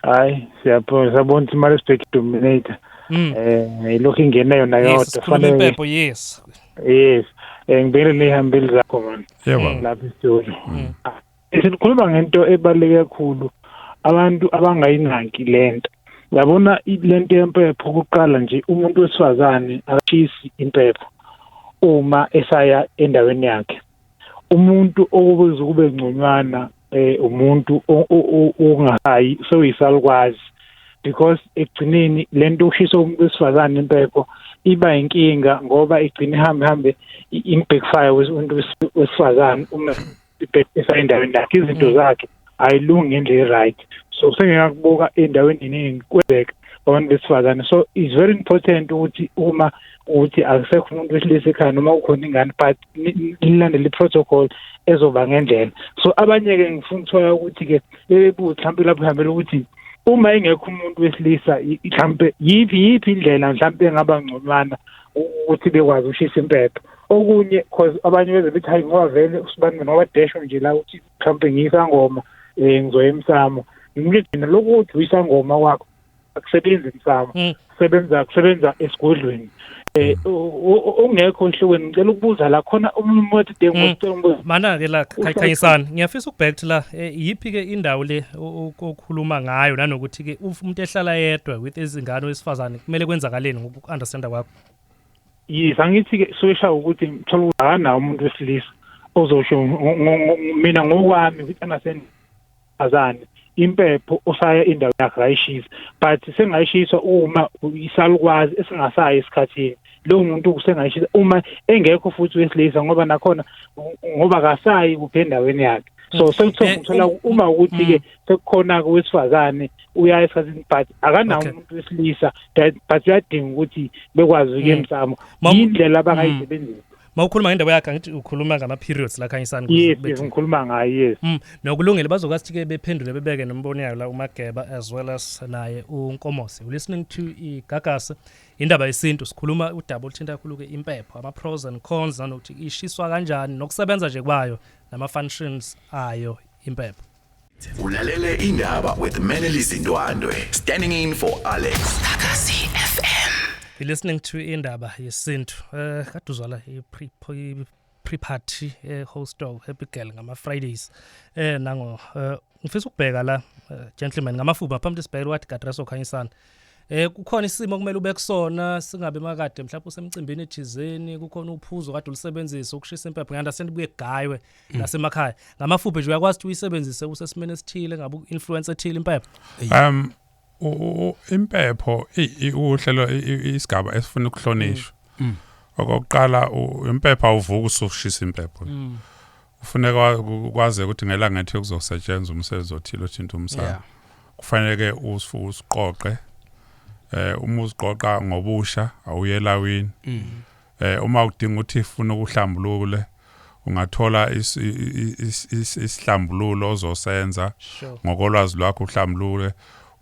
Hayi, siyaphila, sabona ukuthi Maritzburg dominator. Ilokhu ingena yona Yes, yodwa. sikhuluma impepho, yes. Yes. Ngibingelele ihambeli zakho, man. Yebo. Lapha e-studio. Sikhuluma ngento ebaluleke kakhulu. Abantu abangayinaki lento. Yabona lento yempepho, kuqala nje umuntu wesifazane akashisi impepho uma esaya endaweni yakhe. Umuntu okubuza kube ngconywana umuntu ongahayi soyisalukwazi, because ekugcineni lento ushisa umuntu wesifazane impepho iba inkinga, ngoba igcina ihambe hambe i-backfire umuntu wesifazane uma esaya endaweni yakhe, izinto zakhe ayilungi ngendlela right. So sengiyakubuka endaweni eningi kwenzeka abantu besifazane. So it's very important ukuthi uma ukuthi akusekho umuntu wesilisa ekhaya noma ukhona ingane, but nilandele i-protocol ezoba ngendlela. So abanye-ke ngifuna ukuthola ukuthi-ke bebebuza mhlawumpe lapho ihambela ukuthi uma engekho umuntu wesilisa, mhlawumpe yiphi indlela mhlawumpe engaba ngconywana ukuthi bekwazi ukushisa impepho. Okunye, cause abanye beze bethi hayi ngoba vele usibani ngoba desho nje la ukuthi mhlawumpe ngiyisangoma ngizoya emsamo. Ngimlindile lokhu ukuthi uyisangoma kwakho akusebenzi emsamo, kusebenza esigodlweni. Ongekho ohlukweni, ngicela ukubuza la khona umuntu ngicela ukubuza mana ke la Khanyisani, ngiyafisa ukubheka la yiphi ke indawo le okhuluma ngayo, nanokuthi ke umuntu ehlala yedwa with izingane wesifazane kumele kwenzakaleni ngoku-understanda kwakho? Yes, angithi ke soyisha ukuthi ngithola ukuthi akanawo umuntu wesilisa ozosho mina ngokwami ukuthi understand azane impepho osaya indawo yakhe ayishisa, but sengayishiswa uma isalukwazi esingasayi esikhathini. Lo muntu usengayishisa uma engekho futhi wesilisa, ngoba nakhona ngoba akasayi kuphi endaweni yakhe. So sekuthola uma ukuthi ke sekukhona kowesifazane uya esikhathini, but akanawo umuntu wesilisa, but uyadinga ukuthi bekwazi ukuya emsamo, indlela abangayisebenzisa. Mawukhuluma ngendaba yakhe angithi ukhuluma ngama periods la Khanyisani? Yes, ngikhuluma ngayo, yes. Nokulungile, bazokwazi ukuthi ke bephendule bebeke nombono yayo la uMageba as well as naye uNkomosi. You listening to iGagasi, indaba yesintu, sikhuluma udaba oluthinta kakhulu ke impepho, ama pros and cons, nanokuthi ishiswa kanjani nokusebenza nje kwayo nama functions ayo impepho. Ulalele indaba with Menelisi Ndwandwe, standing in for Alex. Gagasi FM. You're listening to indaba yesintu. Kade uzwala i-pre-party host of Happy Girl ngama Fridays. Nango ngifisa ukubheka la gentlemen ngamafuba phambi sibheke wathi Gadreso Khanyisana. Kukhona isimo kumele ube kusona singabe makade mhlawumbe usemcimbini ethizeni, kukhona uphuzo kade ulisebenzisa ukushisa impepho, ngiunderstand buye gaywe nasemakhaya. Ngamafuphi nje uyakwazi ukuthi uyisebenzise usesimene esithile, ngabe influence ethile impepho? Impepho uhlelo isigaba esifuna ukuhlonishwa. Okokuqala impepho awuvuka usushisa impepho. Kufuneka ukwazi ukuthi ngelanga ethi kuzosetshenzwa umsebenzi othile othinta umsamo. Kufanele usiqoqe. Uma uziqoqa ngobusha awuyelawini. Uma udinga ukuthi ufuna ukuhlambulule ungathola isihlambululo ozosenza ngokolwazi lwakho, uhlambulule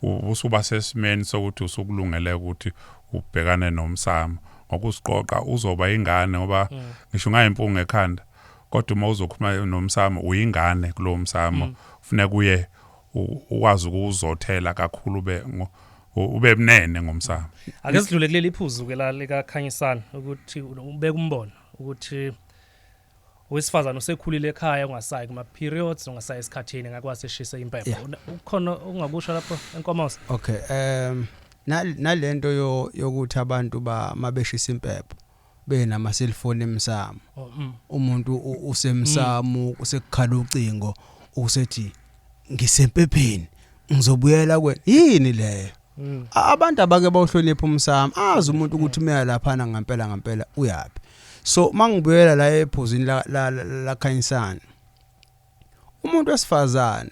usuba sesimeni sokuthi usukulungele ukuthi ubhekane nomsamo. Ngokusiqoqa uzoba ingane, ngoba ngisho ungayimpunga ekhanda, kodwa uma uzokhuluma nomsamo uyingane kulowo msamo. Kufuneka uye ukwazi ukuzothela kakhulu ube mnene ngomsamo. Ake sidlule kuleli phuzu ke la lika Khanyisana, ukuthi ubeka umbono ukuthi owesifazane usekhulile ekhaya ungasayi kuma periods, ungasayi esikhathini, ngakwazi eshisa impepho. Ukhona ungakusho lapho Enkomosi? Okay, nalento yokuthi abantu mabeshisa impepho benama cellphone emsamo. Umuntu usemsamo usekukhala ucingo usethi ngisempepheni ngizobuyela kwena. Yini leyo? Abantu abake bawuhlonipha umsamo, azi umuntu ukuthi umeya lapha ngempela ngempela uyapi. So mangibuyela la ephuzini la Khanyisana, umuntu wesifazane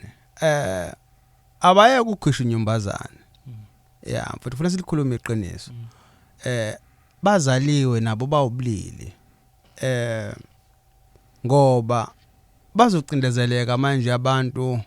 abaye ukukhisha inyumbazana. Yeah, mfowethu ufuna silikhulume iqiniso. Bazaliwe nabo bawubulili. Ngoba bazocindezeleka manje abantu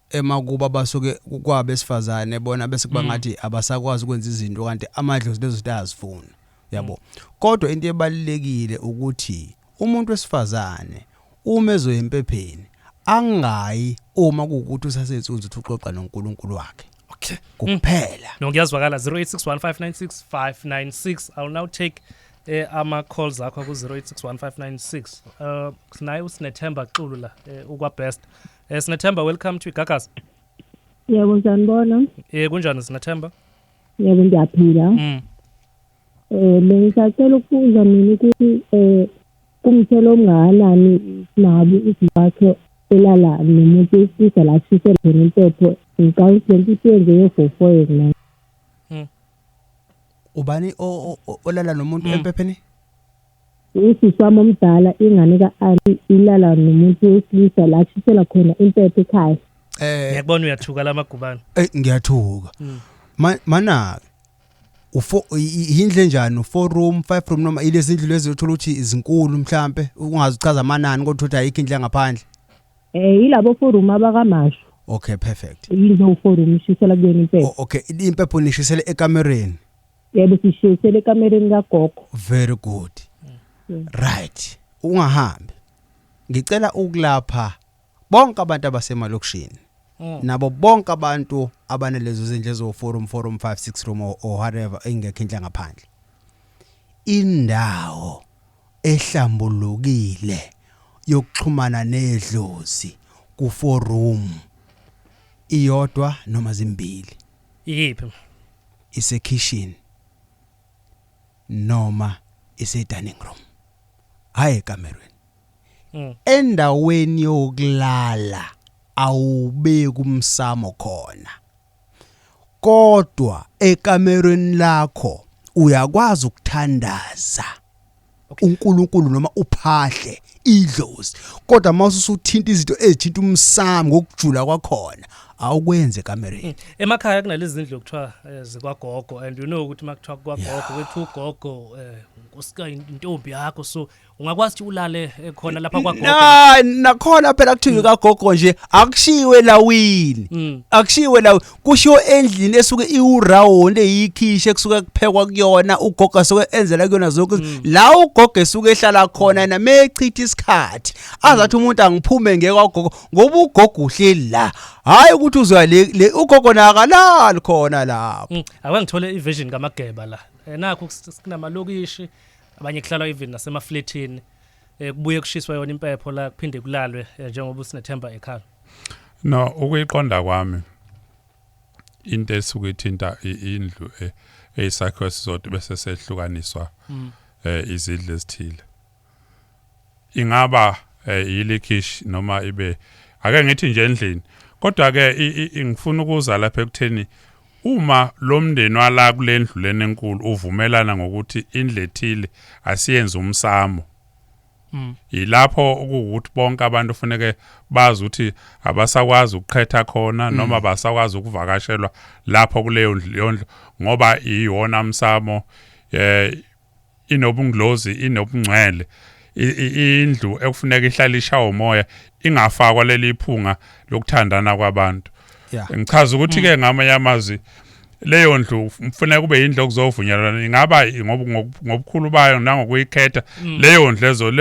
emakuba basuke kwabesifazane bona bese kuba ngathi abasakwazi ukwenza izinto, kanti amadlozi lezo zinto ayazifuna, yabo. Kodwa into ebalulekile ukuthi umuntu wesifazane uma ezoya empepheni angayi uma kuwukuthi usasensunza ukuthi uxoxa noNkulunkulu wakhe. Okay, kuphela. No, kuyazwakala. 0861596596. I will now take ama calls akho ku 08615965. Sinaye uSinethemba Xulu la ukwa best. Sinethemba, welcome to Igagasi. Yebo, sanibona. Kunjani Sinethemba? Yebo, ngiyaphila. Bengisacela ukubuza mina ukuthi kumthelo omngakanani nabi izakhe elala nomuntu wesilisa la kushisela khona impepho. Ngicabanga ukuthi lento isiyenzeke for 4 years manje. Ubani olala nomuntu empepheni? Usisi wami omdala, ingane ka-anti, ilala nomuntu wesilisa la kushisela khona impepho ekhaya. Ngiyakubona uyathuka lamagubane. Ngiyathuka. Mana ufo indle enjani, u4 room, 5 room, noma ilezi indlu lezi uthola ukuthi izinkulu, mhlambe ungazichaza amanani, kodwa uthi ayikho indle ngaphandle? Yilabo 4 room abakamasho. Okay, perfect. Yilo 4 room ishisela kuyona impepho. Oh, okay, impepho nishisele ekamereni? Yebo, sishisele ekamereni kagogo. Very good. Right, ungahambi, ngicela ukulapha bonke abantu abasemalokishini nabo bonke abantu abanalezo zindlu ezo 4 room, 4 room, 5, 6 room or whatever, engekho indle ngaphandle. Indawo ehlambulukile yokuxhumana nedlozi ku 4 room iyodwa noma zimbili. Iyiphi? Ise kitchen noma ise dining room, hayi ekamerweni. Endaweni yokulala awubeki umsamo khona, kodwa ekamerweni lakho uyakwazi ukuthandaza uNkulunkulu noma uphahle idlozi, kodwa mase usuthinta izinto ezithinta umsamo ngokujula kwakhona, awukwenze ekamereni. Emakhaya kunalezi zindlu okuthiwa zikwagogo, and you know ukuthi makuthiwa kwagogo kwethu, ugogo unkosikazi, intombi yakho, so ungakwazi ukuthi ulale khona lapha kwagogo? Na nakhona phela kuthiwa kagogo nje, akushiwe lawini. Akushiwe lawo, kushiwo endlini esuke iwuround, eyikhishe, kusuke kuphekwa kuyona, ugogo asuke enzela kuyona zonke, la ugogo esuke ehlala khona na mechitha isikhathi, azathi umuntu angiphume ngeke kwagogo, ngoba ugogo uhleli la, hayi ukuthi uzwa le ugogo nakalali khona lapho. Ake ngithole iversion kaMageba la. Nakho kunamalokisha abanye kuhlalwa even nasemafletini, kubuye kushiswa yona impepho la, kuphinde kulalwe, njengoba uSinethemba ekhala. No, ukuyiqonda kwami into esuke ithinta indlu eyisakhiwo esisodwa bese sehlukaniswa izindlu ezithile, ingaba yilikhishi noma ibe, ake ngithi nje endlini, kodwa ke ngifuna ukuza lapha ekutheni uma lo mndeni wala kule ndlu lena enkulu uvumelana ngokuthi indlu ethile asiyenze umsamo, ilapho ukuthi bonke abantu kufuneke bazi ukuthi abasakwazi ukuqhetha khona noma abasakwazi ukuvakashelwa lapho kuleyo ndlu, leyo ndlu ngoba iyona msamo, inobungilozi, inobungcwele, indlu ekufuneka ihlale ishawa umoya, ingafakwa leli phunga lokuthandana kwabantu. Ngichaza ukuthi ke ngamanye amazwi leyo ndlu kufuneka kube indlu okuzovunyelwana, ingaba ngobukhulu bayo nangokuyikhetha leyo ndlu, ezo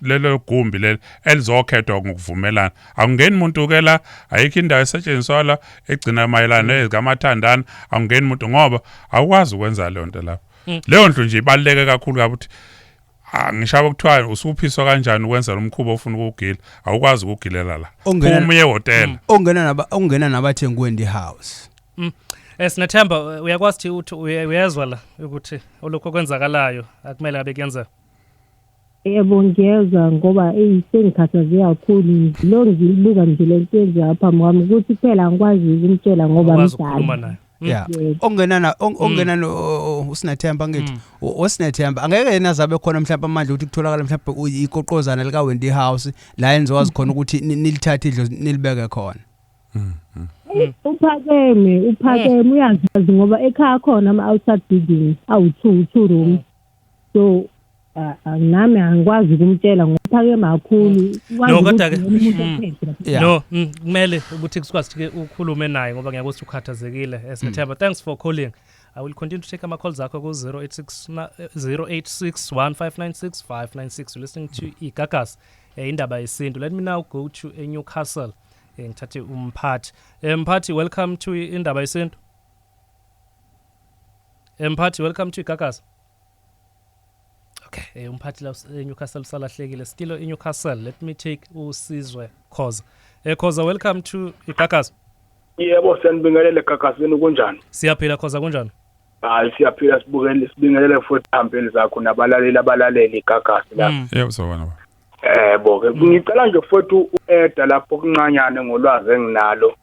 lelo gumbi lelo elizokhethwa ngokuvumelana. Akungeni umuntu ke la, ayikho indawo esetshenziswa la egcina mayelana nezikamathandana, akungeni umuntu ngoba awukwazi ukwenza leyo nto lapho. Leyo ndlu nje ibaluleke kakhulu kabi ukuthi ngishaba kuthiwa usuphiswa kanjani ukwenza lo mkhuba ofuna ukuwugila, awukwazi ukugilela la. Phuma uye ehhotela. Ongena nabathengi Wendy House. Sinethemba, uyakwazi ukuthi uthi uyezwa la ukuthi olokho kwenzakalayo akumele abe kuyenzeka? Yebo, ngiyezwa, ngoba eyi, sengikhathazeke kakhulu lo, ngiyibuka nje le nto yenziwa phambi kwami, ukuthi kuphela angikwazi ukumtshela ngoba Awukwazi ukukhuluma mdala. naye. Yebo. Ongena uSinethemba, ngithi uSinethemba angeke yena azabe khona mhlawumbe amandla ukuthi kutholakala mhlawumbe ikoqozana lika Wendy House la enizokwazi khona ukuthi nilithathe idlozi nilibeke khona. Uphakeme, uyazazi ngoba ekhaya khona ama-outside buildings awu-two, two room, so nami angikwazi ukumtshela ngoba uphakeme kakhulu. No, kodwa ke umuntu ophethe lapha. No, kumele ukuthi sikwazi ke ukhulume naye ngoba ngiyakuzwa ukhathazekile. Sinethemba, thanks for calling. I will continue to take ama calls akho ku 086 086 1596 596. You're listening to Igagas, indaba yesintu. Let me now go to Newcastle. Ngithathe umphathi. Mphathi, welcome to indaba yesintu. Mphathi, welcome to Igagas. Okay, umphathi la eNewcastle usalahlekile. Still in Newcastle. Let me take uSizwe Khoza. Khoza, welcome to Igagas. Yebo, siyanibingelele Gagasini, kunjani? Siyaphila Khoza, kunjani? Hayi, siyaphila, sibukele, sibingelele futhi hambeni zakho nabalaleli abalaleli iGagasi la. Yebo, sawubona baba. Yebo ke, ngicela nje futhi u-eda lapho okuncanyane ngolwazi enginalo.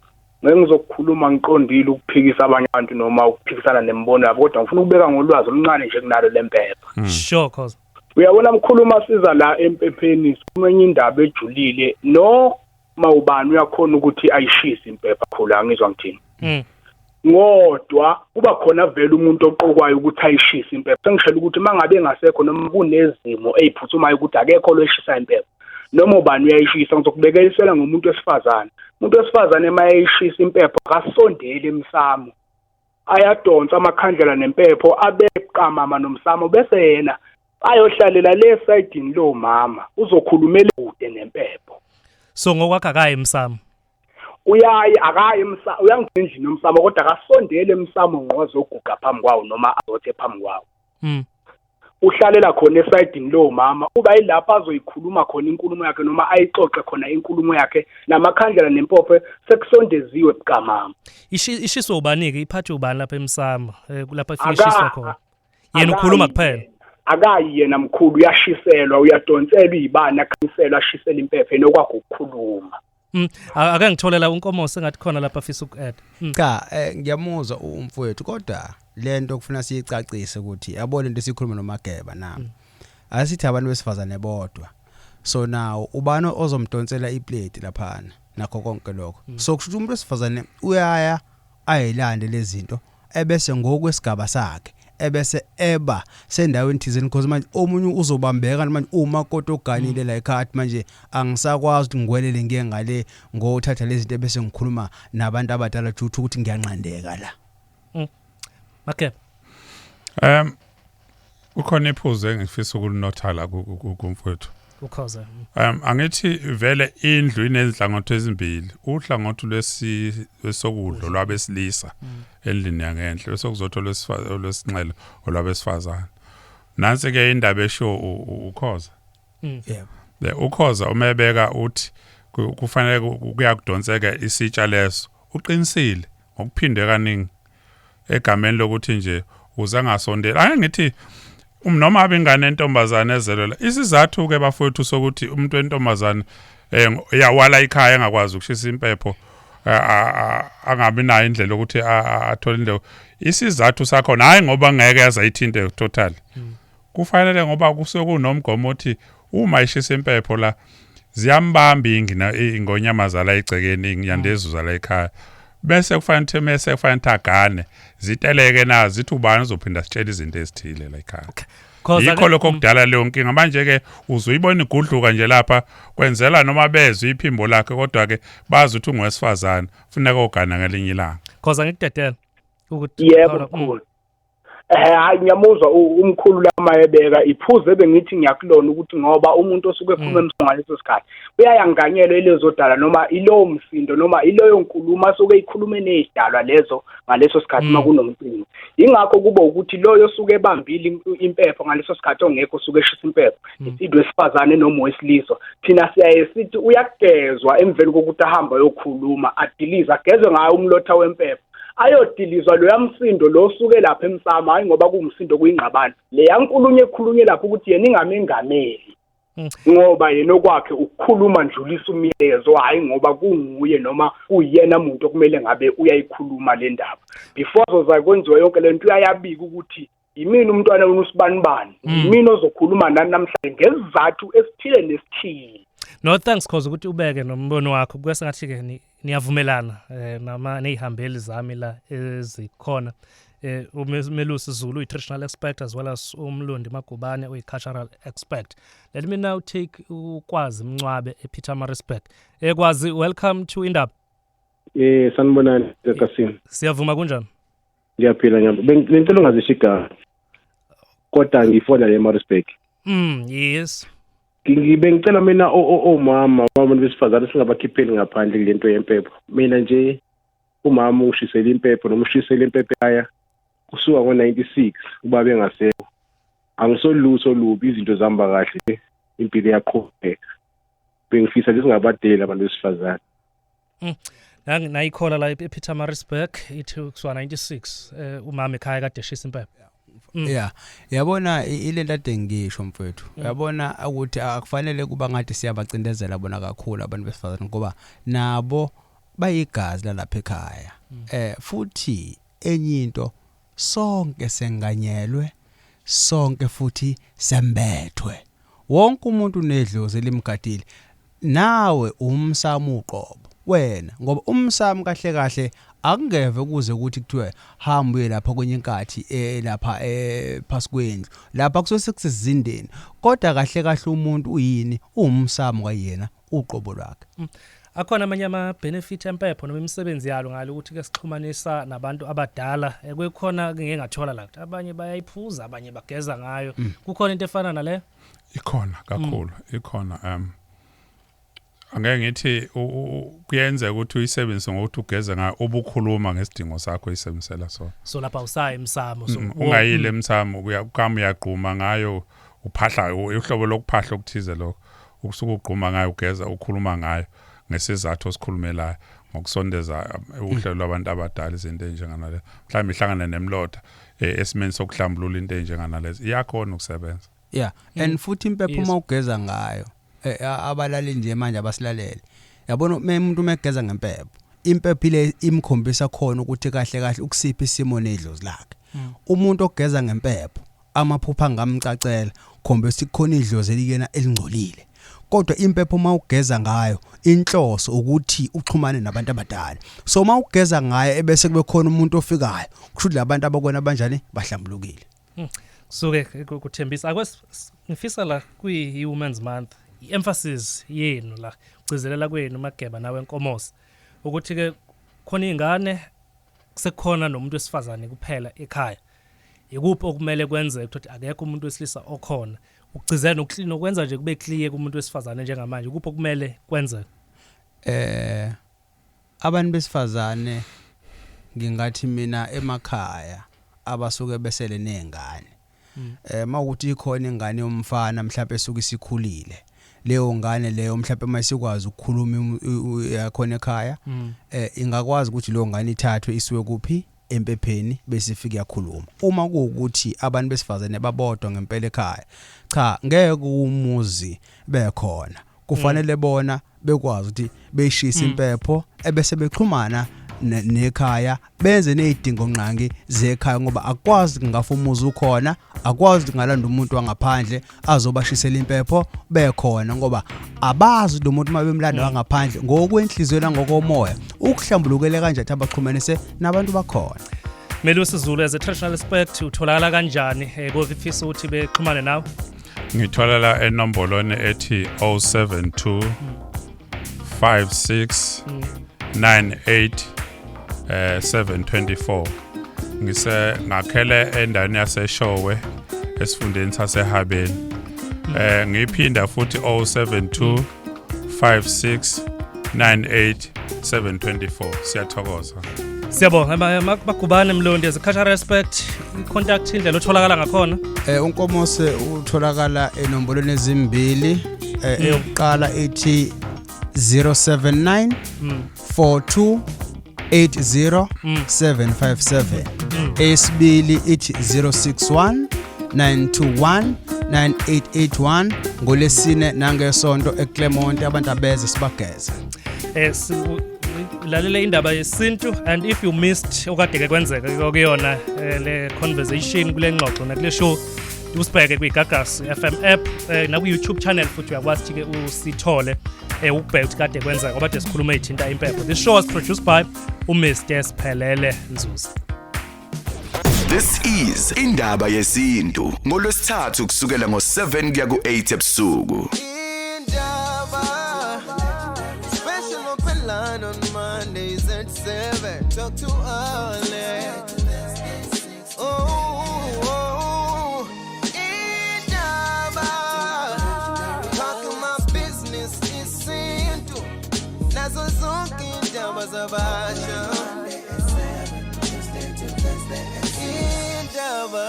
Ngeke ngizokukhuluma ngiqondile ukuphikisa abanye abantu noma ukuphikisana nemibono yabo, kodwa ngifuna ukubeka ngolwazi oluncane nje kunalo lempepha. Sure Khoza. Uyabona mkhuluma, siza la empepheni, sikhuluma indaba ejulile. No mawubani uyakhona ukuthi ayishise impepha khulu, angizwa ngithini. Ngodwa kuba khona vele umuntu oqokwayo ukuthi ayishise impepha. Sengishela ukuthi mangabe engasekho noma kunezimo eziphuthumayo ukuthi akekho lo eshisa impepha, noma ubani uyayishisa. Ngizokubekelisela ngomuntu wesifazane. Umuntu wesifazane mayeyishisa impepho akasondeli emsamo, ayadonsa amakhandlela nempepho abeqamama nomsamo, bese yena ayohlalela le sayidini lo mama uzokhulumela kude nempepho. So ngokwakhe akayi emsamo? Uyayi, akayi emsamo, uyangena endlini yomsamo kodwa akasondeli emsamo ngqo azoguqa phambi kwawo noma azothe phambi kwawo. Uhlalela khona esayidini lo mama, uba yilapho azoyikhuluma khona inkulumo yakhe noma ayixoxe khona inkulumo yakhe namakhandlela nempopho sekusondeziwe bukamama. Ishiswa ubani-ke, iphathwe ubani lapha emsamo, lapha ifike ishiswa khona? Yena ukhuluma kuphela. Akayi yena mkhulu, uyashiselwa, uyadonselwa izibani, akhanyiselwa, ashisele impepho enokwakho ukukhuluma. Ake ngitholela uNkomo sengathi khona lapha afisa uku-add. Cha, ngiyamuzwa umfowethu, kodwa lento kufuna siyicacise ukuthi yabona into esikhuluma noMageba na. Asithi abantu besifazane bodwa. So now ubani ozomdonsela iplate laphana nakho konke lokho. So kusho ukuthi umuntu wesifazane uyaya ayilande lezi zinto ebese ngokwesigaba sakhe ebese eba sendaweni thizeni, because manje omunye uzobambeka manje umakoti oganile la ekhaya manje angisakwazi ukuthi ngiwelele ngiye ngale ngothatha lezi zinto ebese ngikhuluma nabantu abadala juthu ukuthi ngiyanqandeka la. Mageba. Ukhona iphuzu engifisa ukulinotha la kumfowethu. Ukhoza. Angithi vele indlu inezinhlangothi ezimbili, uhlangothi lwesokudla lwabesilisa endlini yangenhla, bese kuzothola olwesinxele olwabesifazane. Nansi ke indaba esho uKhoza. Yebo. Le uKhoza umebeka uthi kufanele kuyakudonseka isitsha leso. Uqinisile ngokuphindwe kaningi egameni lokuthi nje uze angasondeli. Ake ngithi noma abingane entombazane ezelwe, isizathu ke bafowethu sokuthi umuntu wentombazane yawala ikhaya engakwazi ukushisa impepho, angabi nayo indlela ukuthi athole indawo, isizathu sakho hayi ngoba ngeke azayithinte total. Kufanele ngoba kusuke kunomgomo othi uma ishisa impepho la ziyambamba ingonyama zala egcekeni, inyandezu zala ekhaya, bese kufanele mase kufanele agane ziteleke na zithi ubani uzophinda sitshele izinto ezithile la ekhaya. Yikho lokho kudala leyo nkinga. Manje ke uzoyibona igudluka nje lapha kwenzela noma bezwe iphimbo lakhe, kodwa ke bazi ukuthi ungowesifazane funeka ogana ngelinye ilanga. Khoza, ngikudedela ukuthi Yebo mkhulu. Hayi, ngiyamuzwa umkhulu lama ebeka iphuze bengithi ngiyakulona ukuthi ngoba umuntu osuke ekhuluma emsamo ngaleso sikhathi uyayanganyelwa ilezo dala noma ilowo msindo noma iloyo nkulumo asuke ikhulume nezidalwa lezo ngaleso sikhathi makunomcimbi. Ingakho kuba ukuthi loyo osuke ebambile impepho ngaleso sikhathi ongekho osuke eshisa impepho, isidwe wesifazane noma wesilisa, thina siyaye sithi uyagezwa emveni kokuthi ahamba ayokhuluma, adilize agezwe ngayo umlotha wempepho, ayodilizwa loya msindo lo osuke lapha emsamo. Hayi ngoba kuwumsindo kuyingqabano leya nkulumo ekhulunye lapho ukuthi yena ingamengameli, ngoba yena okwakhe ukukhuluma ndlulisa umyalezo, hayi ngoba kunguye noma kuyena umuntu okumele ngabe uyayikhuluma le ndaba. Before zoza kwenziwa yonke lento uyayabika ukuthi yimina umntwana wenu usibanibani, yimina ozokhuluma nani namhlanje ngesizathu esithile nesithile. No, thanks Khoza ukuthi ubeke nombono wakho. Kuke ngathi ke niyavumelana nama nezihambeli zami la ezikhona, uMelusi Zulu uyi-traditional expert as well as uMlondi Magubane uyi-cultural expert. Let me now take uKwazi Mncwabe ePietermaritzburg. Kwazi, welcome to Indaba. Sanibonani Gagasini. Siyavuma, kunjani? Ngiyaphila, ngiyabonga. Bengicela ungazisho igama. Kodwa ngifona le Maritzburg. Yes. Bengicela mina omama abantu besifazane singabakhipheli ngaphandle kulento yempepho. Mina nje umama ungishisela impepho noma ushisela impepho ekhaya kusuka ngo-96 ubaba engasekho. Angisolutho lubi, izinto zihamba kahle, impilo iyaqhubeka. Bengifisa nje singabadeli abantu besifazane. Nayikhola la ePietermaritzburg ithi kusuka 96 umama ekhaya kade eshisa impepho. Yeah, yabona ilento ade ngisho mfethu, uyabona ukuthi akufanele kuba ngathi siyabacindezela bona kakhulu abantu besifazane, ngoba nabo bayigazi lalapha ekhaya. Futhi enye into, sonke senganyelwe, sonke futhi sembethwe, wonke umuntu unedlozi elimgadile. Nawe umsamo uqobo wena, ngoba umsamo kahle kahle akungeve kuze ukuthi kuthiwe hamba uye lapha kwenye inkathi lapha phasi kwendlu lapha kusuke sekusezindeni, kodwa kahle kahle umuntu uyini, uwumsamo kwayena uqobo lwakhe. Akhona amanye ama-benefit empepho noma imisebenzi yalo ngalo ukuthi ke sixhumanisa nabantu abadala, kukhona ngeke ngathola la ukuthi abanye bayayiphuza, abanye bageza ngayo. Kukhona into efana nale? Ikhona kakhulu, ikhona. Angeke ngithi kuyenzeka ukuthi uyisebenzise ngokuthi ugeze ngayo, ubukhuluma ngesidingo sakho uyisebenzisela sona. So lapha usayi emsamo, so Ungayile emsamo, ukama uyagquma ngayo, uphahla, uhlobo lokuphahla okuthize lokho ukusuka ugquma ngayo, ugeza, ukhuluma ngayo ngesizathu osikhulumelayo ngokusondeza uhlelo lwabantu abadala, izinto ezinjenganalezo, mhlawumbe ihlangane nemlotha esimeni sokuhlambulula, into ezinjenganalezo iyakhona ukusebenza. Yeah, and futhi impepho uma ugeza ngayo, abalali nje manje abasilalele, yabona uma umuntu megeza ngempepho, impepho ile imkhombisa khona ukuthi kahle kahle ukusiphi isimo nedlozi lakhe. Umuntu ogeza ngempepho amaphupha ngamcacela, khombisa kukhona idlozi elikena elingcolile, kodwa impepho uma ugeza ngayo inhloso ukuthi uxhumane nabantu abadala. So uma ugeza ngayo ebese kube khona umuntu ofikayo, kusho ukuthi labantu abakona banjani, bahlambulukile. Kusuke kuthembisa akwe ngifisa la kwi Women's Month i-emphasis yenu la, kugcizelela kwenu Mageba nawe Nkomosi, ukuthi ke khona izingane, sekukhona nomuntu wesifazane kuphela ekhaya, ikuphi okumele kwenzeke ukuthi akekho umuntu wesilisa okhona, ukugcizelela nokwenza nje kube clear kumuntu wesifazane njengamanje, ikuphi okumele kwenzeke? Abantu besifazane ngingathi mina emakhaya abasuke besele nezingane, mawukuthi ikhona ingane yomfana mhlawumbe esuke isikhulile, leyo ngane leyo mhlawumbe mayisikwazi ukukhuluma yakhona ekhaya, ingakwazi ukuthi leyo ngane ithathwe isiwe kuphi, empepheni, bese ifike yakhuluma. Uma kuwukuthi abantu besifazane babodwa ngempela ekhaya, cha, ngeke umuzi bekhona, kufanele bona bekwazi ukuthi beshise impepho ebese bexhumana nekhaya, benze nezidingo ngqangi zekhaya, ngoba akwazi ngafa umuzi ukhona, akwazi ngalanda umuntu wangaphandle azobashisela impepho bekhona, ngoba abazi lo muntu uma bemlanda wangaphandle ngokwenhliziyo nangokomoya ukuhlambulukele kanjani abaxhumanise nabantu bakhona. Melusi Zulu, as a traditional expert, utholakala kanjani kofisa ukuthi bexhumane nawe? Ngithola la enombolweni ethi 072 56 98 724. Ngise ngakhele endaweni yaseShowe esifundeni saseHabeni. Ngiphinda futhi, 072 56 98 724. Siyathokoza. Siyabonga. Magubane Mlondi, as a cultural expert, i-contact, indlela otholakala ngakhona? UNkomose utholakala enombolweni ezimbili. Eyokuqala ithi 079 42 80 757. Eyesibili ithi 061 921 9881. Ngolesine nangesonto eClermont, abantu abeze sibageze. Lalela indaba yesintu, and if you missed okade ke kwenzeka kuyona le conversation, kule ngxoxo nakule show, usibheke kwiGagasi FM app naku YouTube channel, futhi uyakwazi ukuthi ke usithole, ukubheka ukuthi kade kwenzeka ngoba kade sikhuluma ithinta impepho. This show was produced by uMr Siphelele Nzuza. This is Indaba Yesintu ngolwesithathu kusukela ngo7 kuya ku8 ebusuku. Indaba. Special open line on Mondays at 7. Talk to Alex. Oh, Indaba. Talking my business isintu. Nazo zonke indaba zabasha. Indaba.